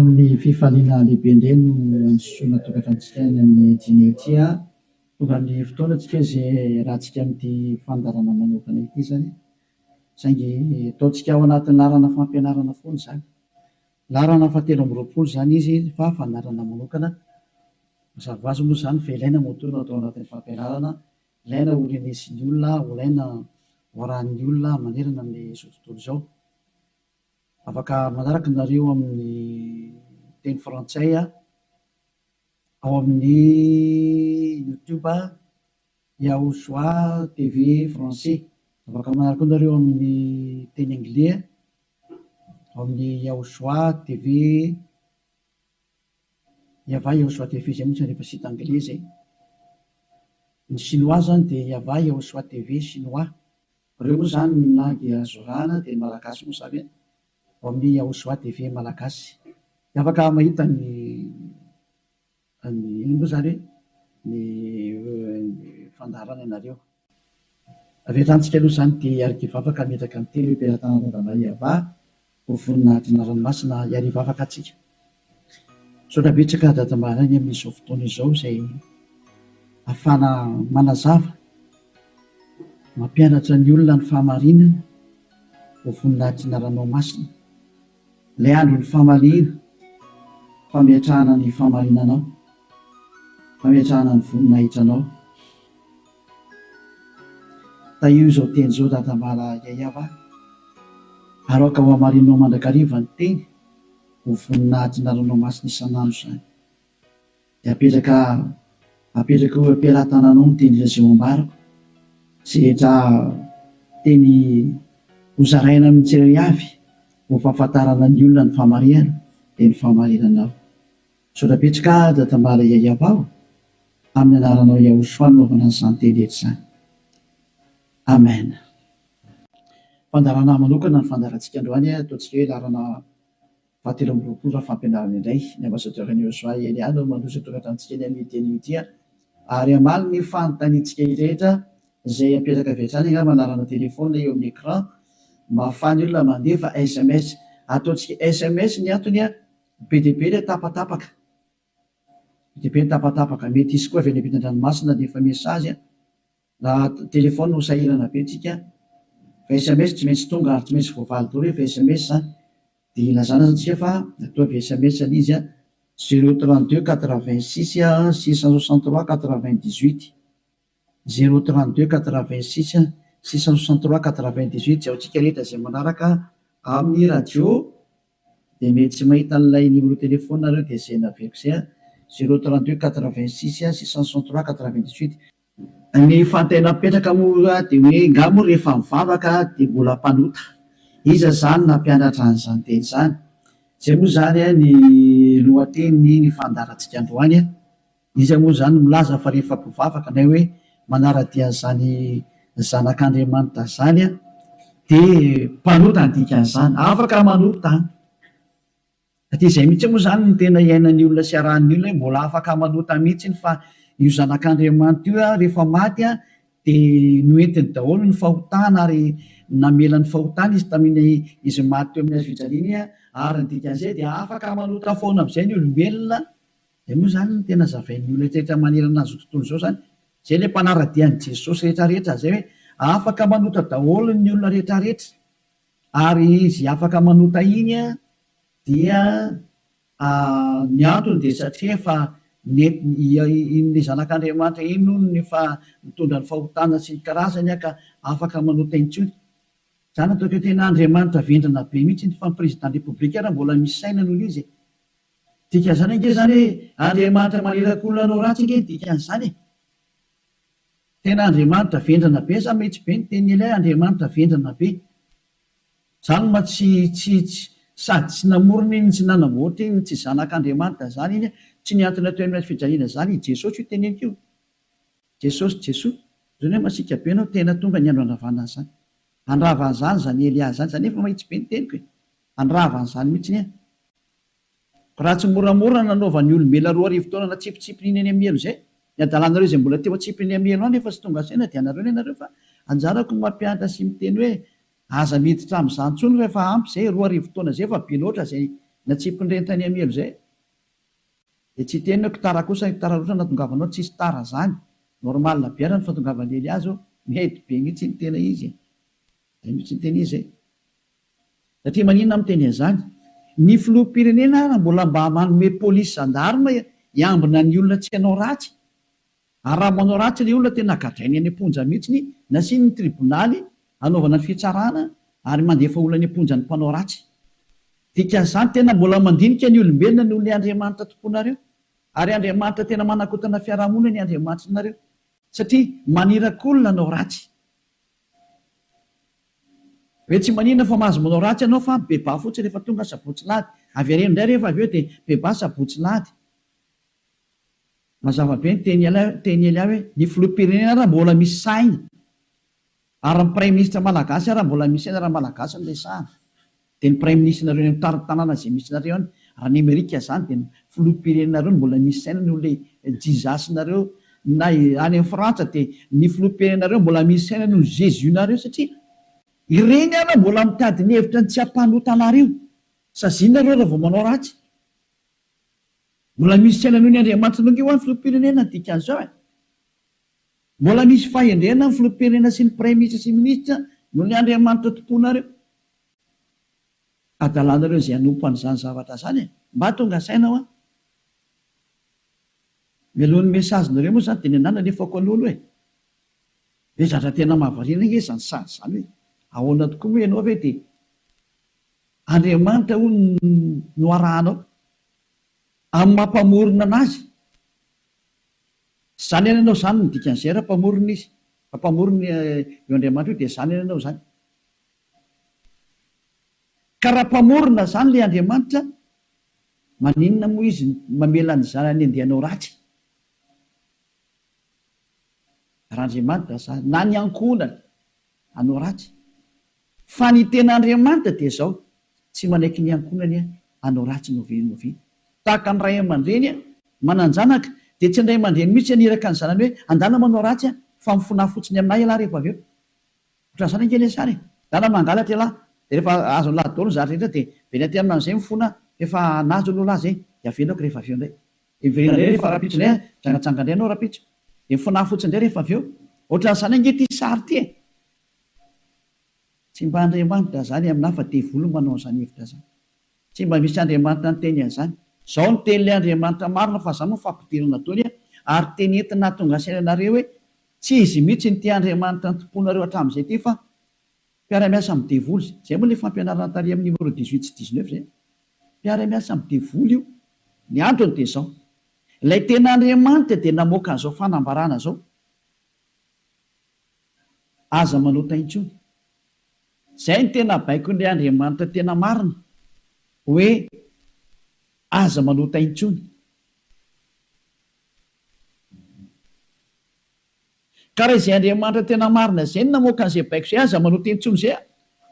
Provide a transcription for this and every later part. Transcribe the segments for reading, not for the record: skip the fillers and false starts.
Amin'ny fifaliana lehibe indray no androsoana tokantranontsika any amin'ny dîner ity. Tonga ny fotoana tsika izay iarahantsika amin'ity fandaharana manokana ity izany. Saingy ataontsika ao anatin'ny laharana fampianarana foana izany. Laharana fahatelo amby 20 izany izy fa fandaharana manokana. Mazava ho azy moa izany fa ilaina moa toa no atao anatin'ny fampianarana, ilaina ho renesin'ny olona, ho ilaina ho arahin'ny olona manerana amin'izao tontolo izao. Afaka manaraka nareo amin'ny teny frantsay ao amin'ny youtube Yahushua TV français. Afaka manaraka koa nareo amin'ny teny anglais ao amin'ny Yahushua TV Yahvah Yahushua TV izay moa tsy rehefa site anglais izay. Ny chinois zany dia Yahvah Yahushua TV chinois. Ireo moa izany ny langue azo arahana dia ny malagasy moa izany ao amin'ny Yahushua TV malagasy. Dia afaka mahita ny ny inona moa izany hoe ny fandaharana ianareo. Avy hatrany tsika aloha izany dia hiaraka hivavaka hametraka ny teny hoe Belatanana Yahvah ho voninahitry ny anarany masina hiary hivavaka antsika. Misaotra betsaka Dada Maraina amin'izao fotoana izao izay ahafahana manazava, mampianatra ny olona ny fahamarinana ho voninahitry ny anaranao masina. Ilay andron'ny famaliana, fametrahana ny fahamarinanao, fametrahana ny voninahitranao. Tahio izao teny izao Dadamala Yayava, ary aoka ho hamarinao mandrakariva ny teny ho voninahitry ny anaranao masina isan'andro izany. Dia apetraka apetraka eo am-pelatananao ny teny izay ho ambarako, izay rehetra teny hozaraina amin'ny tsirairay avy ho fahafantarana ny olona ny fahamarihana dia ny fahamarinanao. Misaotra betsaka Dadamala Yayava o! Amin'ny anaranao Yahushua no anaovana an'izany teny rehetra izany. Amen. Fandaharana manokana ny fandaharantsika androany, ataontsika hoe laharana fahatelo amby 20 raha fampianarana indray. Ny Ambassadeur an'i Yahushua Elia no mandroso eto tokantranontsika eny amin'ity anio ity ary hamaly ny fanontaniantsika rehetra izay apetraka avy hatrany angamba laharana téléphone eo amin'ny écran mba ahafahan'ny olona mandefa sms. Ataontsika sms ny antony be dia be ilay tapatapaka. Be dia be ny tapatapaka. Mety hisy koa avy any ampitan-dranomasina rehefa message an. Raha téléphone ho sahirana be tsika. Fa sms tsy maintsy tonga ary tsy maintsy voavaly daholo rehefa sms zany. Dia ilazana zany tsika fa ataovy sms ilay izy an, zéro 32 86 663 98. Zéro 32 86 663 98 izay ho antsika rehetra izay manaraka amin'ny radio. Dia mety tsy mahita an'ilay numéro téléphone nareo dia izay naveriko izay an, zéro 32 86 663 98. Ny fanontaniana mipetraka moa dia hoe nga moa rehefa mivavaka dia mbola mpanota? Iza izany nampianatra an'izany teny izany? Izay moa izany ny lohatenin'ny ny fandaharantsika androany an. Iza moa izany no milaza fa rehefa mpivavaka na hoe manara-dia an'izany zanak'Andriamanitra izany dia mpanota ny dikan'izany? Afaka manota an! Satria izay mihitsy moa izany no tena iainan'ny olona sy arahan'ny olona hoe mbola afaka manota mihitsy fa io zanak'Andriamanitra io rehefa maty dia noentiny daholo ny fahotana ary namela ny fahotana izy tamin'iny izy maty teo amin'ny hazo fijaliana iny ary ny dikan'izay dia afaka manota foana amin'izay ny olombelona. Izay moa izany no tena zavain'ny olona rehetra manerana an'izao tontolo izao izany. Izay ilay mpanara-dia an'i Jesosy rehetra rehetra izay hoe afaka manota daholo ny olona rehetra rehetra. Ary izy afaka manota iny dia ny antony dia satria efa nentiny iny zanak'Andriamanitra iny hono no efa nitondra ny fahotana sy ny karazany ka afaka manota intsony. Izany ataoko hoe tena Andriamanitra vendrana be mihitsy iny fa ny président république ary mbola misy saina noho izy e. Dikan'izany ange izany hoe Andriamanitra maniraka olona hanao ratsy ange ny dikan'izany e. Tena Andriamanitra vendrana be za mihitsy be ny tenin'i Elia Andriamanitra vendrana be. Zany ma tsy tsy tsy sady tsy namorona iny tsy nanamboatra iny tsy zanak'Andriamanitra zany iny tsy nihantona teo amin'ny hazo fijaliana zany i Jesosy io teneniko io. Jesosy Jesoa zany hoe masiaka be anao tena tonga ny andro handravana an'izany. Handrava an'izany zany Elia zany zany efa mahitsy be ny teniko e. Handrava an'izany mihitsy ny Raha tsy moramora nanaovan'ny olombelona 2000 taona natsipitsipiny eny amin'ny helo izay, ny adalanareo izay mbola teo atsipiny amin'ny helo any efa tsy tonga saina dia anareo ny anareo fa anjarako ny mampianatra sy miteny hoe aza miditra amin'izany intsony fa efa ampy izay, 2000 taona izay efa be loatra izay. Natsipin'ireny tany amin'ny helo izay. Dia tsy hiteny hoe tara kosa, tara loatra ny nahatongavanao, tsisy tara zany. Normal be ary ny fahatongavan'i Elia zao. Mety be mihitsy ny tena izy e. Zay mihitsy ny tena izy e. Satria maninona aho miteny an'izany? Ny filoham-pirenena ary mbola mba manome polisy gendarme hiambina ny olona tsy hanao ratsy. Ary raha manao ratsy ilay olona tena gadrainy any am-ponja mihitsy nasiany ny tribonaly hanaovana ny fitsarana ary mandefa olona any am-ponja ny mpanao ratsy. Dikan'izany tena mbola mandinika ny olombelona noho ilay Andriamanitra tomponareo. Ary Andriamanitra tena manakotana fiarahamonina ny Andriamanitrinareo. Satria maniraka olona hanao ratsy. Hoe tsy maninona fa mahazo manao ratsy ianao fa mibebaha fotsiny rehefa tonga sabotsy lahady. Avereno indray rehefa avy eo dia mibebaha sabotsy lahady. Mazava be ny teny teny Elia hoe ny filoham-pirenena ara mbola misy saina ary ny praiminisitra malagasy ara mbola misy saina raha malagasy no resahana dia ny praiminisitrinareo any amin'ny tanàna izay misy nareo any raha ny amerika izany dia ny filoham-pirenenareo no mbola misy saina noho ilay Jesus-nareo na any amin'ny frantsa dia ny filoham-pirenenareo mbola misy saina noho ny Jesus-nareo satria ireny ara mbola mitady ny hevitra ny tsy hampanota anareo saziana nareo raha vao manao ratsy. Mbola misy saina noho ny Andriamanitra ange hoa ny filoham-pirenena ny dikan'izao e! Mbola misy fahendrena ny filoham-pirenena sy ny praiminisitra sy minisitra noho ny Andriamanitra tomponareo. Adalanareo izay hanompo an'izany zavatra izany e! Mba tonga saina hoa! Mialohan'ny message-nareo moa izany dia ny anah nalefako aloha aloha e! Be zatra tena mahavariana ange izany sary izany hoe ahoana tokoa moa ianao ve dia Andriamanitra hono no arahanao? Amin'ny maha mpamorona anazy. Izany anie ianao izany no dikan'izay raha mpamorona izy. Raha mpamorona io Andriamanitra io dia izany anie ianao izany. Ka raha mpamorona izany ilay Andriamanitra, maninona moa izy mamela ny zanany handeha hanao ratsy? Raha Andriamanitra izany, na ny ankohonany hanao ratsy. Fa ny tena Andriamanitra dia izao, tsy manaiky ny ankohonany hanao ratsy n'oviana n'oviana. Tahaka ny ray aman-dreny manan-janaka, dia tsy ny ray aman-dreny mihitsy haniraka ny zanany hoe, andana manao ratsy aho, fa mifonà fotsiny aminà ialahy rehefa avy eo. Ohatran'izany ange ilay sary e! Ndana mangalatra ialahy, dia rehefa azon'ilahy daholo ny zavatra rehetra dia miverina aty aminy amin'izay mifona, f'efa nahazo aloha lahy izay, dia avelako rehefa avy eo indray. Dia miverina indray rehefa rahampitso indray an, mijangajanga indray ianao rahampitso. Dia mifonà fotsiny indray rehefa avy eo. Ohatran'izany ange ity sary ity e! Tsy mba Andriamanitra izany aminà fa devoly no manao an'izany hevitra izany. Tsy mba misy Andriamanitra niteny an'izany. Izao no tenin'ilay Andriamanitra marina fa izany moa fampidirana daholo an, ary teny entina hahatonga saina anareo hoe tsy izy mihitsy no ity Andriamanitra nitompoanareo hatramin'izay ity fa mpiara-miasa amin'ny devoly. Izay moa ilay fampianarana tary amin'ny numéro 18 sy 19 izay. Mpiara-miasa amin'ny devoly io. Ny antony dia izao, ilay tena Andriamanitra dia namoaka an'izao fanambarana izao. Aza manota intsony. Izay no tena baikon'ilay Andriamanitra tena marina, hoe aza manota intsony. Ka raha izay Andriamanitra tena marina izay no namoaka an'izay baiko izay, aza manota intsony izay,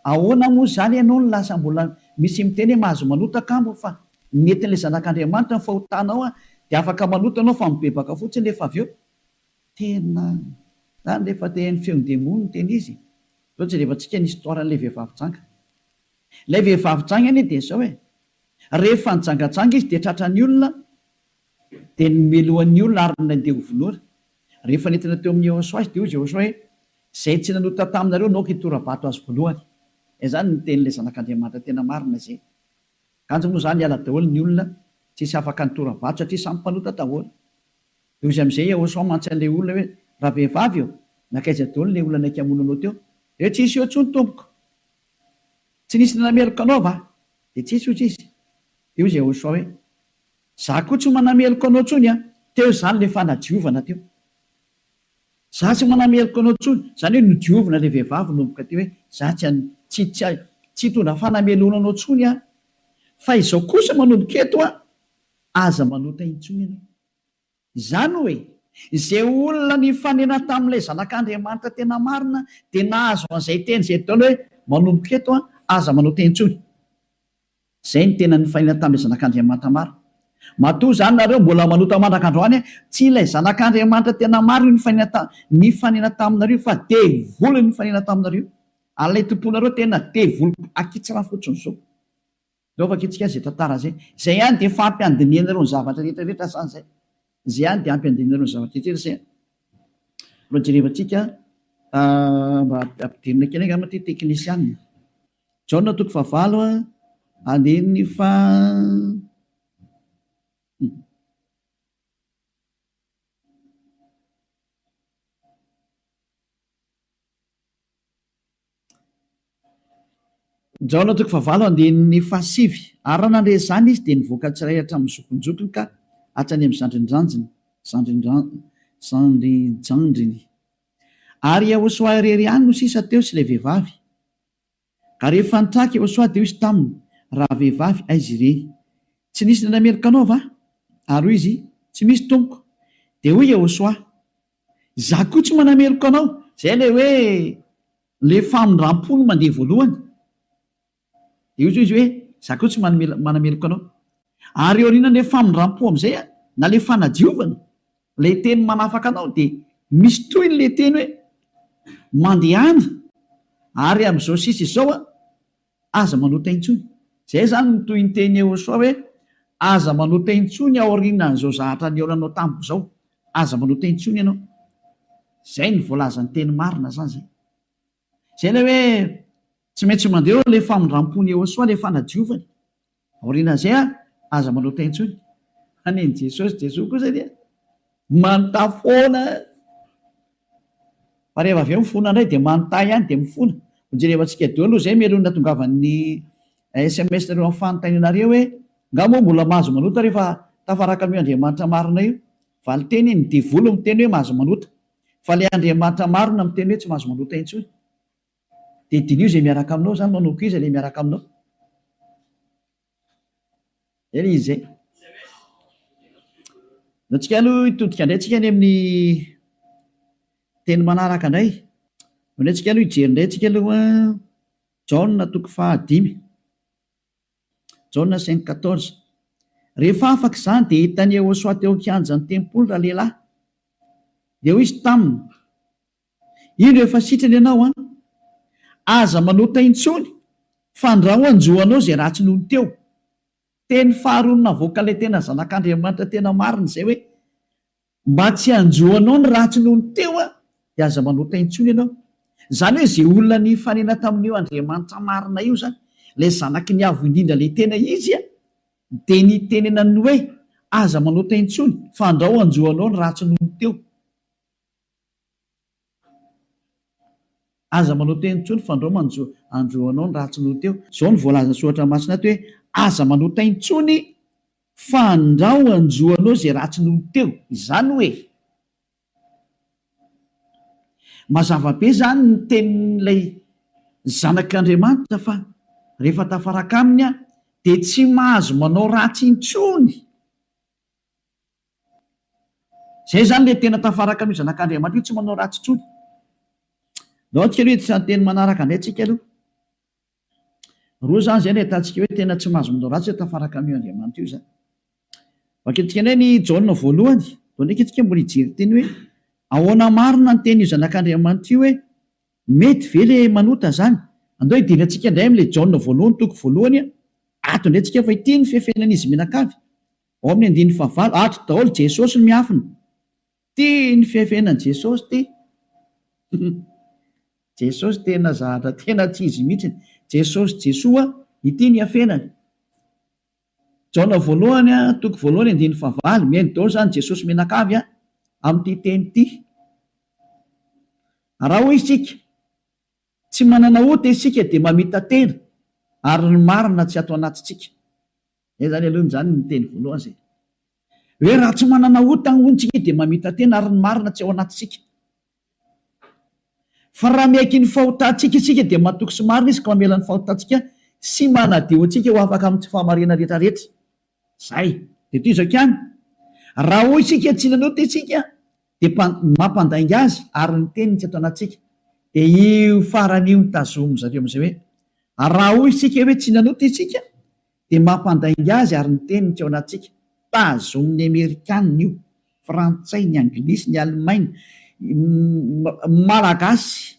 ahoana moa izany ianao no lasa mbola misy miteny hoe mahazo manota kamo fa nentin'ilay Zanak'Andriamanitra ny fahotanao dia afaka manota ianao fa mibebaka fotsiny rehefa avy eo. Tena zany rehefa te haino feon-demony no tena izy e! Zao jerevantsika ny histoire an'ilay vehivavy janga. Ilay vehivavy janga anie dia zao e! Rehefa nijangajanga izy dia tratran'ny olona dia nomelohan'ny olona ary nandeha ho vonoina. Rehefa nentina teo amin'i Yehosua izy dia hoy Yehosua hoe, Izay tsy nanota taminareo no aoka hitora-bato azy voalohany. Izany no tenin'ilay Zanak'Andriamanitra tena marina izay. Kanjo moa izany hiala daholo ny olona tsisy afaka nitora-bato satria samy mpanota daholo. Dia hoy izy amin'izay Yehosua mantsy an'ilay olona hoe, Ravehivavy ô, nankaiza daholo ilay olona naika hamono anao teo? Dia hoe, Tsisy eo intsony tompoko. Tsy nisy nanameloka anao va? Dia tsisy hoy izy. Dia hoy Yehosua hoe, Za koa tsy manameloka anao intsony an! Teo izany ilay fanadiovana teo. Za tsy manameloka anao intsony. Izany hoe nodiovina ilay vehivavy nomboka teo hoe, za tsy an, tsy, tsy, tsy hitondra fanamelohana anao intsony aho. Fa izao kosa manomboka eto an, aza manota intsony ianao. Izany hoe, izay olona nifanena tamin'ilay Zanak'Andriamanitra tena marina dia nahazo an'izay teny izay daholo hoe, manomboka eto an, aza manota intsony. Izay no tena nifanena tamin'ilay Zanak'Andriamanitra marina. Matoa izany nareo mbola manota mandrak'androany, tsy ilay Zanak'Andriamanitra tena marina io nifanena ta, nifanena taminareo io fa devoly no nifanena taminareo. Ary ilay tomponareo tena devoly akitsirano fotsiny izao. Ndao vakintsika izay tantara izay. Izay ihany dia efa ampy handinihanareo ny zavatra rehetra rehetra izany izay. Izay ihany dia ampy handinihanareo ny zavatra rehetra rehetra izay. Mbola jerevantsika mba ampidirina kely angamba ity teknisianina. Jaona toko fahavalo andininy faha. Jaona toko fahavalo andininy fahasivy Ary raha nandre izany izy, dia nivoaka tsirairay hatramin'ny zokinjokiny ka hatrany amin'ny zandrindranjiny, zandrinjandriny. Ary Iehôsoa irery ihany no sisa teo sy ilay vehivavy. Ka rehefa nitraka Iehôsoa, dia hoy izy taminy, Ravehivavy, aiza ireny? Tsy nisy nanameloka anao va? Ary hoy izy, Tsy misy, Tompoko. Dia hoy Iehôsoa, Izaho koa tsy manameloka anao. Izay ilay hoe ilay famindram-po no mandeha voalohany. Dia hoy izy hoe, Izaho koa tsy manameloka anao. Ary aorianan'ilay famindram-po amin'izay, na ilay fanadiovana, ilay teny manafaka anao, dia misy tohiny ilay teny hoe, Mandehana, ary amin'izao sisa izao, Aza manota intsony. Zay zany ny tohinteny Yehosua hoe aza manota intsony aorianan'izao zahatra nihaonanao tamiko zao. Aza manota intsony ianao. Zay ny voalazan'ny teny marina zany zay. Zay ilay hoe tsy maintsy mandeha eo ilay famindrampon'i Yehosua, ilay fanadiovany. Aorianan'izay an, aza manota intsony. Fa nen'i Jesosy, Jesoa kosa dia manontà foana. Fa rehefa avy eo mifona indray dia manontà ihany dia mifona. Hojerevantsika daholo aloha izay mialoha ny nahatongavan'ny sms nareo amin'ny fanontanianareo hoe nga moa mbola mahazo manota rehefa tafaraka amin'io Andriamanitra marina io? Valinteny, ny devoly miteny hoe mahazo manota. Fa ilay Andriamanitra marina miteny hoe tsy mahazo manota intsony. Dia diniho izay miaraka aminao izany, manomboka iza ilay miaraka aminao? Zay ilay izy zay. Antsika aloha hitodika indray tsika any amin'ny teny manaraka indray. Indray tsika aloha hijery indray tsika aloha Jaona toko fahadimy. Jaona 5:14. Rehefa afaka izany dia hitan'i Yehosua teo an-kianjan'ny tempoly ralehilahy. Dia hoy izy taminy, Indro efa sitrana ianao an! Aza manota intsony fa ndrao hanjo anao izay ratsy nony teo. Teny faharoa navoakan'ilay tena zanak'Andriamanitra tena marina izay hoe, mba tsy hanjo anao ny ratsy nony teo an, dia aza manota intsony ianao. Izany hoe izay olona nifanena tamin'io Andriamanitra marina io izany, ilay zanaky ny Avo Indrindra ilay tena izy an, dia nitenenany hoe, aza manota intsony fa ndrao hanjo anao ny ratsy nony teo. Aza manao teny intsony fandrao manjo andro anao ny ratsy noho teo. Zao no voalazan'ny soratra masina ato hoe aza manota intsony fandrao anjo anao izay ratsy noho teo. Izany hoe mazava be izany ny tenin'ilay zanak'Andriamanitra fa rehefa tafaraka aminy aho dia tsy mahazo manao ratsy intsony. Zay zany le tena tafaraka amin'io zanak'Andriamanitra io tsy manao ratsy intsony. Ndao antsika aloha hiditra ny teny manaraka indray tsika aloha. Roa zany zay no ahitantsika hoe tena tsy mahazo manao ratsy hoe tafaraka amin'io Andriamanitra io zany. Vakintsika indray ny Jaona voalohany. Ndao ndraiky tsika mbola hijery teny hoe ahoana marina ny tenin'io zanak'Andriamanitra io hoe mety ve le manota zany? Andao hidirantsika indray amin'ilay Jaona voalohany toko voalohany ato indray tsika fa ity ny fefenan'izy mianakavy. Ao amin'ny andininy fahavalo, ato daholo Jesosy no miafina. Ty ny fiafenan'i Jesosy ty. Jesosy tena zahatra tena tsy izy mihitsiny. Jesosy Jesoa, ity ny iafenany. Jaona voalohany toko voalohany andininy fahavalo, mihaino daholo izany Jesosy mianakavy amin'ity teny ity. Raha hoy isika, tsy manana ota isika dia mamita-tena ary ny marina tsy ato anatintsika. Zay zany aloha zany ny teny voalohany zay. Hoe raha tsy manana ota hono tsika dia mamita-tena ary ny marina tsy ao anatintsika. Fa raha miaiky ny fahotantsika isika dia matoky sy marina izy ka mamela ny fahotantsika sy manadio antsika ho afaka amin'ny tsy fahamarinana rehetra rehetra. Zay. Dia toy izao ihany. Raha hoy isika tsy nanota isika dia mampandainga azy ary ny teniny tsy ato anatintsika. Dia io farany io no tazomin-dry zareo amin'izay hoe raha hoy isika hoe tsy nanota isika dia mampandainga azy ary ny teniny tsy ao anatintsika. Tazomin'ny Amerikanina io, Frantsay, ny Anglisy, ny Alemaina, Malagasy,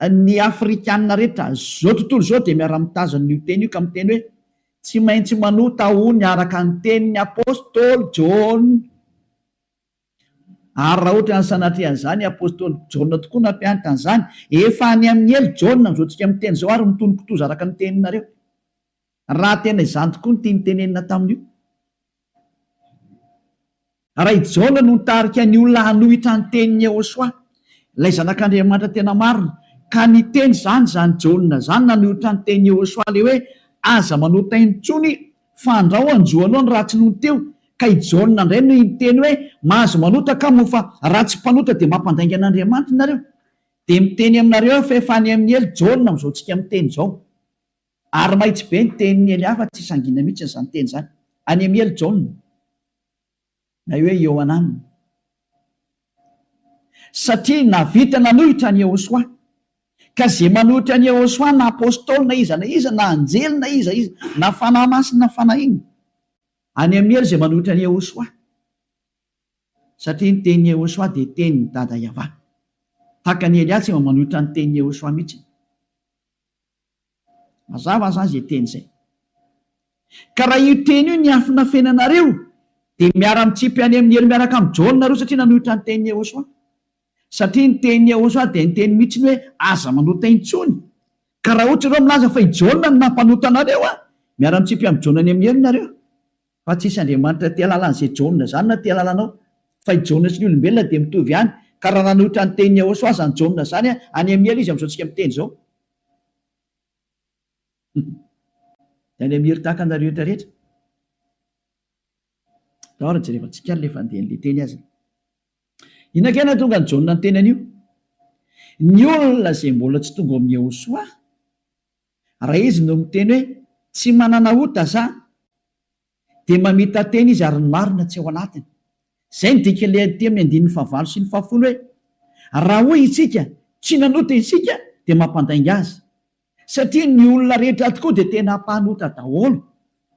ny Afrikanina rehetra, izao tontolo izao dia miara-mitazona io teny io ka miteny hoe. Tsy maintsy manota hono araka ny tenin'ny apostoly Jaona. Ary raha ohatra ny sanatria an'izany, apostoly Jaona tokoa nampianatra an'izany. Efa any amin'ny helo Jaona amin'izao tsika miteny izao ary mitono kitoza araka ny teninareo. Raha tena izany tokoa no tiany tenenina tamin'io. Raha i Jaona no nitarika ny olona hanohitra ny tenin'i Yehosua, ilay Zanak'Andriamanitra tena marina, ka niteny izany izany Jaona izany nanohitra ny tenin'i Yehosua ilay hoe aza manota intsony fa andrao hanjo anao ny ratsy nony teo, ka i Jaona indray no niteny hoe mahazo manota ka moa fa raha tsy mpanota dia mampandainga an'Andriamanitra nareo. Dia miteny aminareo aho fa efa any amin'ny helo Jaona amin'izao tsika miteny izao. Ary mahitsy be ny tenin'i Elia fa tsy sangina mihitsy izany teny izany. Any amin'ny helo Jaona. Na hoe Iohanana. Satria nahavita nanohitra an'i Yehosua. Ka izay manohitra an'i Yehosua na apostoly na iza na iza na anjely na iza iza na fanahy masina na fanahy inona. Any amin'ny helo izay manohitra an'i Yehosua. Satria ny tenin'i Yehosua dia tenin'i Dada Yavah. Tahaka an'i Elia tsy mba manohitra ny tenin'i Yehosua mihitsy. Mazava zany zay teny zay. Ka raha io teny io niafinafenanareo dia miara mitsipy any amin'ny helo miaraka amin'i Jaona nareo satria nanohitra ny tenin'i Yehosua. Satria ny tenin'i Yehosua dia niteny mihitsy ny hoe aza manota intsony. Ka raha ohatra ireo milaza fa i Jaona no nampanota anareo an, miara mitsipy amin'i Jaona any amin'ny helo nareo. Fa tsisy Andriamanitra te halala an'izay Jaona izany na te halala anao. Fa i Jaona sy ny olombelona dia mitovy ihany. Ka raha nanohitra ny tenin'i Yehosua izany Jaona izany an, any amin'ny helo izy amin'izao tsika miteny izao. Dia any amin'ny helo tahaka anareo rehetra rehetra. Ndao ary jerevantsika ary ilay fandehan'ilay teny aza. Inona kay nahatonga an'i Jaona niteny an'io? Ny olona izay mbola tsy tonga ao amin'i Yehosua, Raha izy no miteny hoe tsy manana ota za dia mamita-tena izy ary ny marina tsy ao anatiny. Izay no dikan'ilay aty amin'ny andininy fahavalo sy ny fahafolo hoe raha hoy isika tsy nanota isika dia mampandainga azy. Satria ny olona rehetra tokoa dia tena mpanota daholo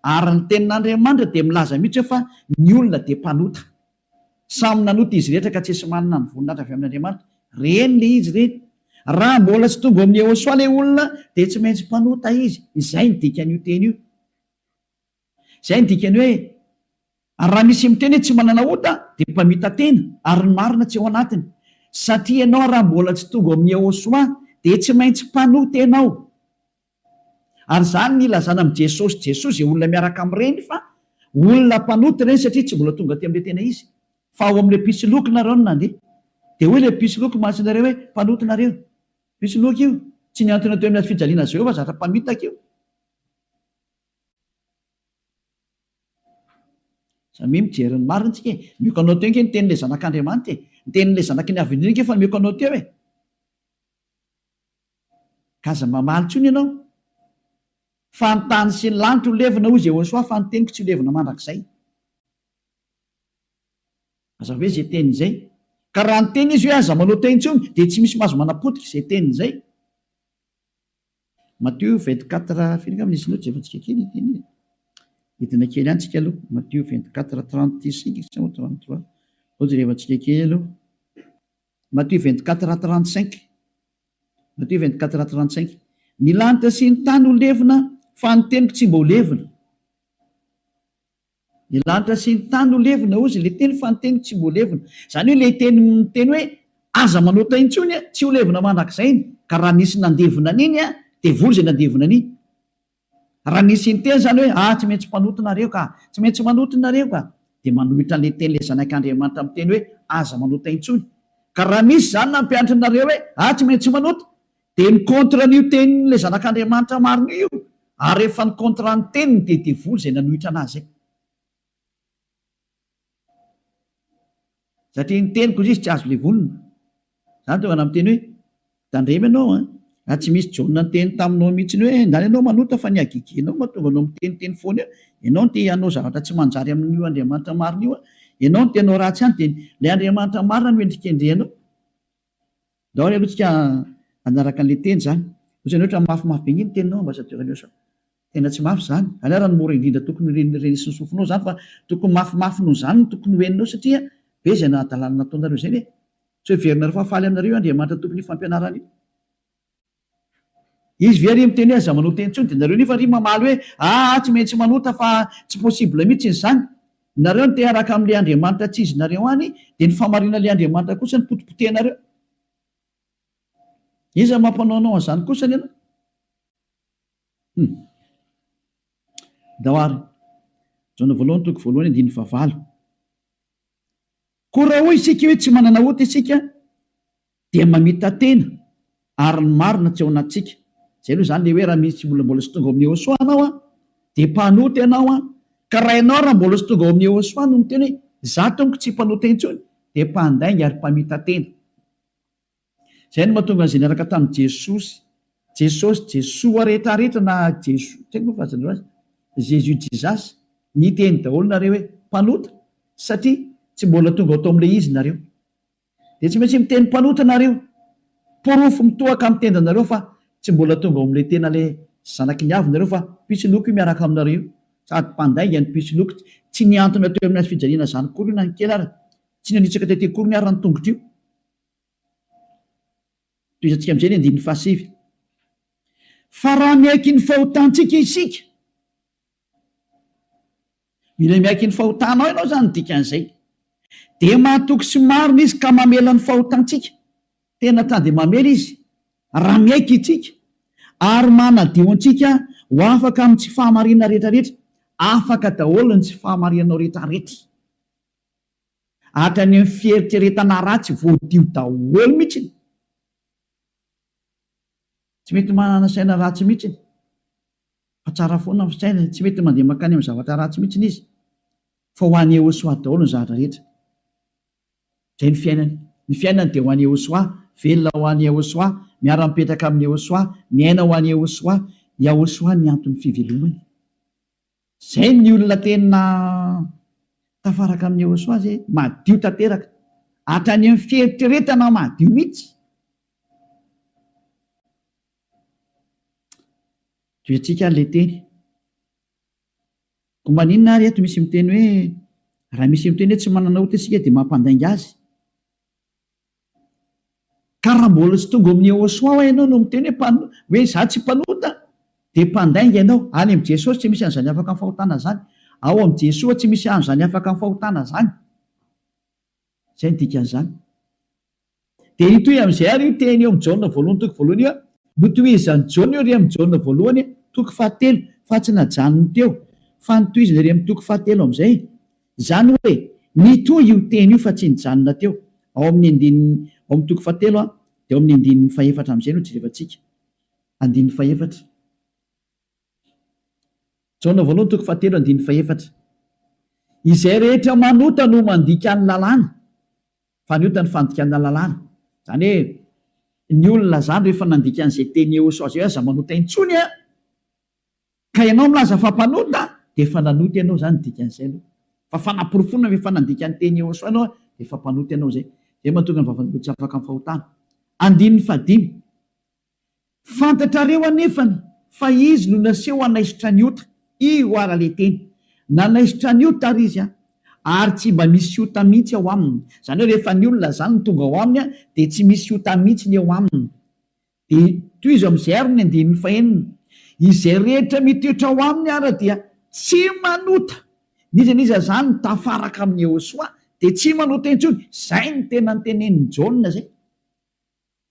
ary ny tenin'Andriamanitra dia milaza mihitsy hoe fa ny olona dia mpanota. Samy nanota izy rehetra ka tsisy manana ny voninahitra avy amin'Andriamanitra. Reny le izy reny. Raha mbola tsy tonga ao amin'i Yehosua le olona dia tsy maintsy mpanota izy. Izay ny dikan'io teny io. Izay ny dikany hoe ary raha misy miteny hoe tsy manana ota dia mpamita-tena ary ny marina tsy ao anatiny. Satria ianao raha mbola tsy tonga ao amin'i Yehosua dia tsy maintsy mpanota ianao. Ary izany ny ilazana amin'i Jesosy Jesoa izay olona miaraka amin'ireny fa olona mpanota ireny satria tsy mbola tonga aty amin'ilay tena izy fa ao amin'ilay mpisoloky nareo no nandeha. Dia hoy ilay mpisoloky mantsy nareo hoe mpanota nareo. Mpisoloky io. Tsy nihantona teo amin'ny hazo fijaliana Jehovah zatra mpamitaka io. Samia mijery ny marina tsika e. Omeko anao teo ange ny tenin'ilay zanak'Andriamanitra e. Ny tenin'ilay zanaky ny Avo Indrindra ange efa nomeko anao teo e. Ka aza mamaly intsony ianao. Fa ny tany sy ny lanitra ho levona, hoy Jehosoa, fa ny teniko tsy ho levona mandrakizay. Mazava be izay teniny izay. Ka raha niteny izy hoe aza manao teny intsony, dia tsy misy mahazo manapotika izay teniny izay. Matio 24, firy angamba nisy note jerevantsika kely ity teny iny. Hidina kely ihany tsika aloha. Matio 24, 35 sa 33. Ao jerevantsika kely aloha. Matio 24, 35. Matio 24, 35. Ny lanitra sy ny tany ho levona, fa ny teniko tsy mba ho levona. Ny lanitra sy ny tany ho levona, hozy ilay teny, fa ny teniko tsy mba ho levona. Izany hoe ilay teny miteny hoe aza manota intsony, tsy ho levona mandrakizay iny. Ka raha nisy nandevona an'iny, devoly izay nandevona an'iny. Raha nisy niteny izany hoe, ah, tsy maintsy mpanota nareo ka, tsy maintsy manota nareo ka, dia manohitra an'ilay teny ilay Zanak'Andriamanitra miteny hoe, aza manota intsony. Ka raha misy izany nampianatra anareo hoe, ah, tsy maintsy manota, dia mi-contre an'io tenin'ilay Zanak'Andriamanitra marina io io, ary rehefa ni-contre ny teniny dia devoly izay nanohitra an'azy izay. Satria ny teniko izy tsy azo levonina. Zany tonga na miteny hoe tandremo ianao an! Raha tsy misy Jaona niteny taminao mihitsy hoe ndany ianao manota fa ny hagegenao mahatonga anao miteniteny foana eo. Ianao no te hanao zavatra tsy manjary amin'io Andriamanitra marina io an! Ianao no te hanao ratsy any dia ilay Andriamanitra marina no endrikendrehanao. Ndao ary aloha tsika hanaraka an'ilay teny izany. Ohatrany ohatra mafimafy be nge ny teninao ambassadeur Leosa. Tena tsy mafy izany. Izany ary no mora indrindra tokony ho renesin'ny sofinao izany fa tokony mafimafy noho izany no tokony ho henonao satria be izay nahadalana nataonareo izay e! Tsy heverinareo fa faly aminareo io Andriamanitra tompon'io fampianarana io. Izy ve ary miteny hoe aza manota intsony dia nareo nefa ry mamaly hoe aa tsy maintsy manota fa tsy possible mihitsy izany. Nareo no te hiaraka amin'ilay Andriamanitra tsy izy nareo any dia ny fahamarinan'ilay Andriamanitra kosa no potipotehinareo. Iza mampanao anao an'izany kosa ny anao? Hum. Ndao ary. Jaona voalohany toko voalohany andininy fahavalo. Koa raha hoy isika hoe tsy manana ota isika dia mamita-tena ary ny marina tsy ao anatintsika. Izay aloha izany ilay hoe raha misy olona mbola tsy tonga ao amin'i Yehosua ianao an, dia mpanota ianao an, ka raha ianao raha mbola tsy tonga ao amin'i Yehosua no miteny hoe izaho tompoko tsy mpanota intsony dia mpandainga ary mpamita-tena. Izay no mahatonga an'izay niaraka tamin'i Jesosy, Jesosy, Jesoa rehetra rehetra na Jeso, tsy haiko moa fahazanareo azy, Jésus Jesus, niteny daholo nareo hoe mpanota satria tsy mbola tonga ao tao amin'ilay izy nareo. Dia tsy maintsy miteny mpanota nareo. Porofo mitohaka amin'ny tendanareo fa tsy mbola tonga ao amin'ilay tena ilay zanaky ny avo nareo fa mpisoloky io miaraka aminareo io. Sady mpandainga ny mpisoloky, tsy nihantona teo amin'ny hazofijaliana izany akory io na ny kely ara, tsy nanitsaka tety akory ny ara ny tongotra io. Tohizantsika amin'izay ny andininy fahasivy. Fa raha miaiky ny fahotantsika isika, mila miaiky ny fahotanao ianao izany ny dikan'izay, dia mahatoky sy marina izy ka mamela ny fahotantsika. Tena ta dia mamela izy raha miaiky isika ary manadio antsika ho afaka amin'ny tsy fahamarinana rehetrarehetra. Afaka daholo ny tsy fahamarinanao rehetrarehetra. Hatrany amin'ny fieritreretana ratsy voadio daholo mihitsiny. Tsy mety manana saina ratsy mihitsiny. Fa tsara foana ny fisainany, tsy mety mandeha mankany amin'ny zavatra ratsy mihitsiny izy. Fa ho an'i Yehosua daholo ny zavatra rehetra. Izay ny fiainany. Ny fiainany dia ho an'i Yehosua, velona ho an'i Yehosua, miara-mipetraka amin'i Yehosua, miaina ho an'i Yehosua. Yahosua ny anton'ny fivelomany. Zay ny olona tena tafaraka amin'i Yehosua zay, madio tanteraka. Hatrany amin'ny fieritreretana madio mihitsy. Tohiantsika ary ilay teny. Koa maninona ary eto misy miteny hoe raha misy miteny hoe tsy manana ota isika dia mampandainga azy. Ka raha mbola tsy tonga ao amin'i Yehosua hoa ianao no miteny hoe mpano, hoe izaho tsy mpanota, dia mpandainga ianao. Any amin'i Jesosy tsy misy an'izany afaka amin'ny fahotana izany. Ao amin'i Jesoa tsy misy an'izany afaka amin'ny fahotana izany. Izay no dikan'izany. Dia hitohy amin'izay ary io teny eo amin'i Jaona voalohany toko voalohany io. Notohizan'i Jaona io ery amin'i Jaona voalohany toko fahatelo, fa tsy najanony teo, fa notohizany ery amin'ny toko fahatelo amin'izay. Izany hoe, nitohy io teny io fa tsy nijanona teo. Ao amin'ny andininy, ao amin'ny toko fahatelo dia ao amin'ny andininy fahefatra amin'izay no jerevantsika. Andininy fahefatra. Jaona voalohany toko fahatelo andininy fahefatra. Izay rehetra manota no mandika ny lalàna, fa ny ota ny fandikana lalàna. Izany hoe, ny olona izany rehefa nandika an'izay teny Yehosua izay hoe aza manota intsony an! Ka ianao milaza fa mpanota dia efa nanota ianao izany ny dikan'izay aloha. Fa fanaporofoana fa efa nandika ny teny Yehosua ianao dia efa mpanota ianao izay. Izay mahatonga ny vavan'olona tsy afaka amin'ny fahotana. Andininy fahadimy. Fantatrareo anefany fa izy no naseho hanaisotra ny ota. Io ara le teny. Nanaisotra ny ota ary izy an. Ary tsy mba misy ota mihitsy ao aminy. Izany hoe rehefa ny olona izany no tonga ao aminy an dia tsy misy ota mihitsy ny eo aminy. Dia tohizo amin'izay ary ny andininy fahenina, Izay rehetra mitoetra ao aminy ara dia tsy manota. N'iza n'iza izany mitafaraka amin'i Yehosua dia tsy manota intsony. Izay no tena notenenin'i Jaona izay.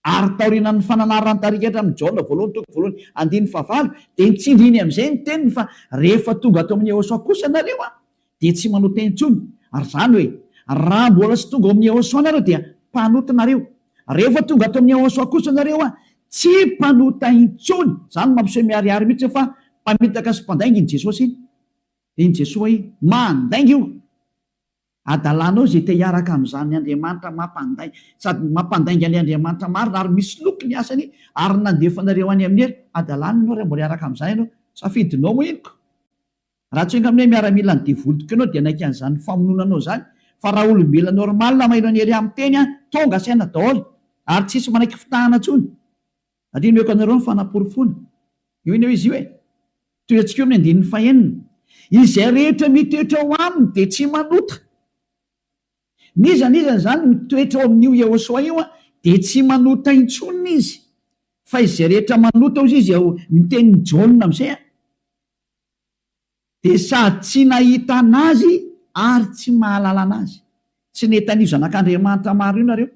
Ary taorianan'ny fananaran'ny tarika hatramin'i Jaona voalohany toko voalohany andininy fahavalo dia nitsindriny amin'izay ny teniny fa rehefa tonga ato amin'i Yehosua kosa nareo an, dia tsy manota intsony. Ary izany hoe, raha mbola tsy tonga ao amin'i Yehosua nareo dia mpanota nareo. Rehefa tonga ato amin'i Yehosua kosa nareo an, tsy mpanota intsony. Izany no mampiseho miharihary mihitsy fa mpamitaka sy mpandainga iny Jesosy iny. Iny Jesoa iny. Mandainga io. Adalanao izay te hiaraka amin'izany Andriamanitra mampandainga, sady mampandainga an'ilay Andriamanitra marina ary misoloky ny asany ary nandefa anareo any amin'ny helo. Adalana ianao raha mbola hiaraka amin'izany ianao. Safidinao moa iny ko. Raha tsy angamba hoe miaramilan'ny devoly tokoa ianao dia hanaiky an'izany famonoana anao izany fa raha olombelona normal maheno an'i Elia miteny an, tonga saina daholo ary tsisy manaiky fitahana intsony. Ary omeko anareo ny fanaporofoana. Io anie izy io e. Tohiantsika eo amin'ny andininy fahenina. Izay rehetra mitoetra ao aminy dia tsy manota. N'iza n'iza izany mitoetra ao amin'io Yehosua io dia tsy manota intsony izy. Fa izay rehetra manota hozy izy ao ny tenin'i Jaona amin'izay an, dia sady tsy nahita an'Azy ary tsy mahalala an'Azy. Tsy nahita an'io Zanak'Andriamanitra marina io nareo.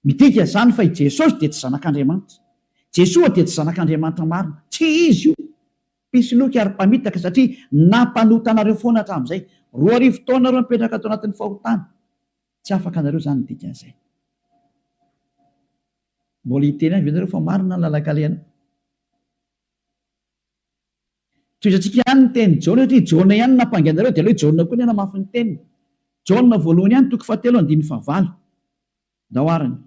Midika izany fa i Jesosy dia tsy Zanak'Andriamanitra. Jesoa dia tsy Zanak'Andriamanitra marina. Tsy Izy io. Mpisoloky ary mpamitaka satria nampanota anareo foana hatramin'izay. 2000 taona nareo nipetraka tao anatin'ny fahotana. Tsy afaka anareo izany ny dikan'izay. Mbola hiteny ihany ve nareo fa marina ny lalan-kalehanao? Tohizantsika ihany ny tenin'i Jaona satria Jaona ihany no nampangy anareo dia aleo i Jaona koa ny hanamafy ny teniny. Jaona voalohany ihany toko fahatelo andininy fahavalo. Ndao arany.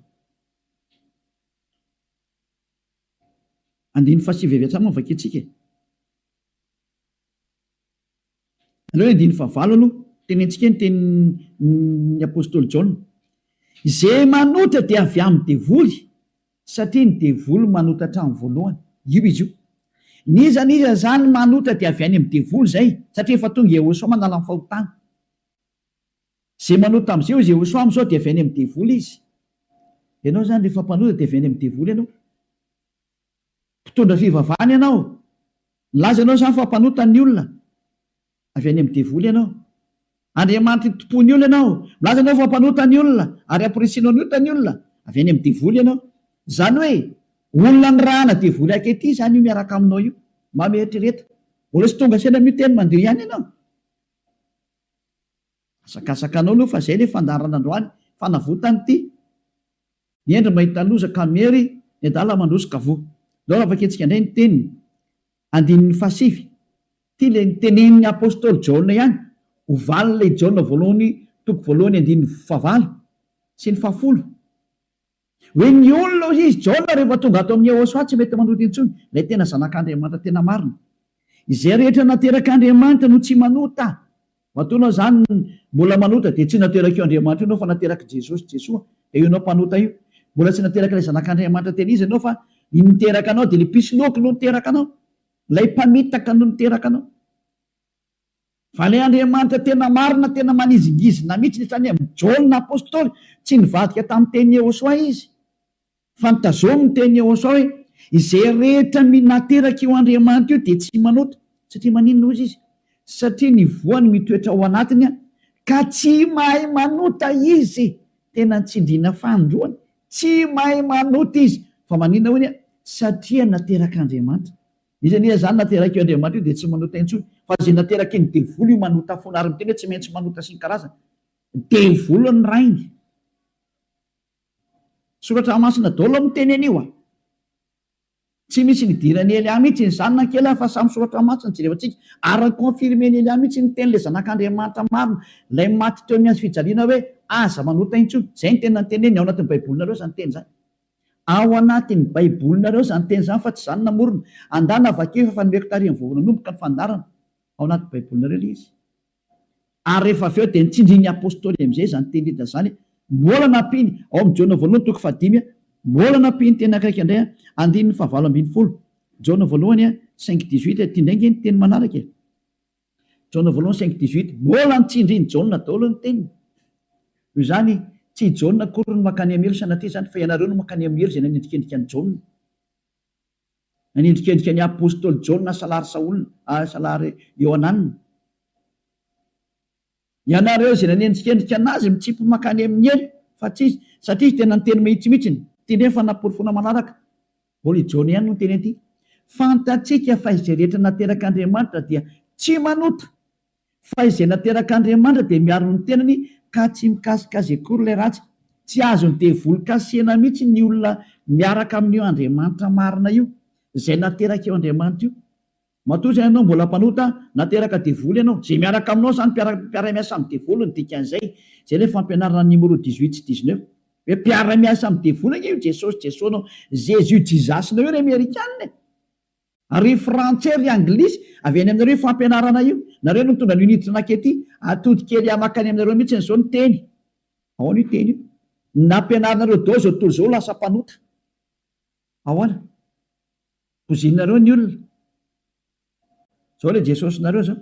Andininy fahasivy avy hatrany moa no vakintsika e. Aleo ny andininy fahavalo aloha, tenentsika ny tenin'ny apostoly Jaona. Izay manota dia avy amin'ny devoly, satria ny devoly manota hatramin'ny voalohany. Io izy io. N'iza n'iza izany manota dia avy any amin'ny devoly izay, satria efa tonga Yehosua manala ny fahotana. Izay manota amin'izay hoy Yehosua amin'izao dia avy any amin'ny devoly izy. Ianao izany rehefa mpanota dia avy any amin'ny devoly ianao. Mpitondra fivavahana ianao. Milaza ianao izany fa mpanota ny olona. Avy any amin'ny devoly ianao. Andriamanitry ny tompon'ny olona ianao. Milaza ianao fa mpanota ny olona ary amporisihinao ny ota ny olona. Avy any amin'ny devoly ianao. Izany hoe olona nirahana devoly ankehitriny izany io miaraka aminao io. Mba mieritrereta. Mbola tsy tonga saina amin'io teny mandeha ihany ianao. Asakasaka anao aloha fa zay le fandaharana androany, fanavotana ity. Ny hendry mahita loza ka miery, ny adala mandroso ka voa. Ndao raha vakintsika indray ny teniny, andininy fahasivy. Ity le nitenenin'ny apostoly Jaona ihany, ho valin'ilay Jaona voalohany toko voalohany andininy fahavalo sy ny fahafolo. Hoe ny olona hoy izy, Jaona rehefa tonga ato amin'i Yehosua tsy mety manota intsony, ilay tena zanak'Andriamanitra tena marina. Izay rehetra naterak'Andriamanitra no tsy manota. Matoa ianao izany mbola manota dia tsy naterak'io Andriamanitra io ianao fa naterak'i Jesosy, Jesoa, dia io ianao mpanota io. Mbola tsy naterak'ilay zanak'Andriamanitra tena izy ianao fa ny niteraka anao dia ilay mpisoloky no niteraka anao. Ilay mpamitaka no niteraka anao. Fa ilay Andriamanitra tena marina, tena manizingizina mihitsy ny hatrany amin'i Jaona Apostoly, tsy nivadika tamin'ny tenin'i Yehosua izy, fa notazominy ny tenin'i Yehosua hoe, Izay rehetra naterak'io Andriamanitra io dia tsy manota. Satria maninona hozy izy? Satria ny voany mitoetra ao anatiny ka tsy mahay manota izy. Tena nitsindriana fanindroany, tsy mahay manota izy. Fa maninona hoy ny? Satria naterak'Andriamanitra. Izy anie izany naterak'io Andriamanitra io dia tsy manota intsony fa izay nateraky ny devoly io manota foana ary miteny hoe tsy maintsy manota sy ny karazany. Devoly ny rainy. Soratra masina daholo miteny an'io a. Tsy misy nidiran'i Elia mihitsy izany na kely ary fa samy soratra masina jerevantsika ary ni-confirmer-n'i Elia mihitsy ny teny ilay zanak'Andriamanitra marina ilay maty teo amin'ny hazo fijaliana hoe aza manota intsony. Izay ny teny noteneniny ao anatin'ny baibolinareo izany teny izany. Ao anatin'ny baibolinareo izany teny izany fa tsy izaho no namorona. Andana vakio efa nomeko tary amin'ny vao nanomboka ny fandaharana. Ao anaty baibolinareo ilay izy. Ary rehefa avy eo dia nitsindrin'ny apostoly amin'izay izany teny rehetra izany. Mbola nampiany, ao amin'ny Jaona voalohany toko fahadimy, mbola nampiany teny akaiky indray, andininy fahavalo ambin'ny folo. Jaona voalohany cinq dix-huit, ity indray ange ny teny manaraka e. Jaona voalohany 5:18, Mbola notsindrin'i Jaona daholo ny teniny. Noho izany, tsy i Jaona akory no mankany amin'ny helo sanatria izany, fa ianareo no mankany amin'ny helo izay nanendrikendrika an'i Jaona. Nanendrikendrika ny apostoly Jaona salary Saola, salary Iohanana. Ianareo izay nanendrikendrika anazy mitsipy mankany amin'ny helo, fa tsy izy, satria izy tena niteny mahitsy mihitsiny. Ity indray ny fanaporofoana manaraka. Mbola i Jaona ihany no niteny an'ity. Fantatsika fa izay rehetra naterak'Andriamanitra dia tsy manota, fa izay naterak'Andriamanitra dia miaro ny tenany ka tsy mikasika azy akory ilay ratsy. Tsy azon'ny devoly kasihina mihitsy ny olona miaraka amin'io Andriamanitra marina io, izay naterak'io Andriamanitra io. Matoa izay ianao mbola mpanota, nateraka devoly ianao. Izay miaraka aminao izany mpiara-miasa amin'ny devoly ny dikan'izay. Izay ilay fampianarana numéro 18 sy 19. Hoe mpiara-miasa amin'ny devoly ange io Jesosy Jesoa-nao, Jésus Jesus-nao io ry Amerikana e! Ary ry Frantsay ry Anglisy, avy any aminareo io fampianarana io. Nareo no nitondra an'io niditra nankety. Atody kely makany aminareo mihitsy izao ny teny. Ahoana io teny io? Nampianarinareo daholo izao tontolo izao ho lasa mpanota. Ahoana? Pozinareo ny olona. Zao le Jesosinareo zao.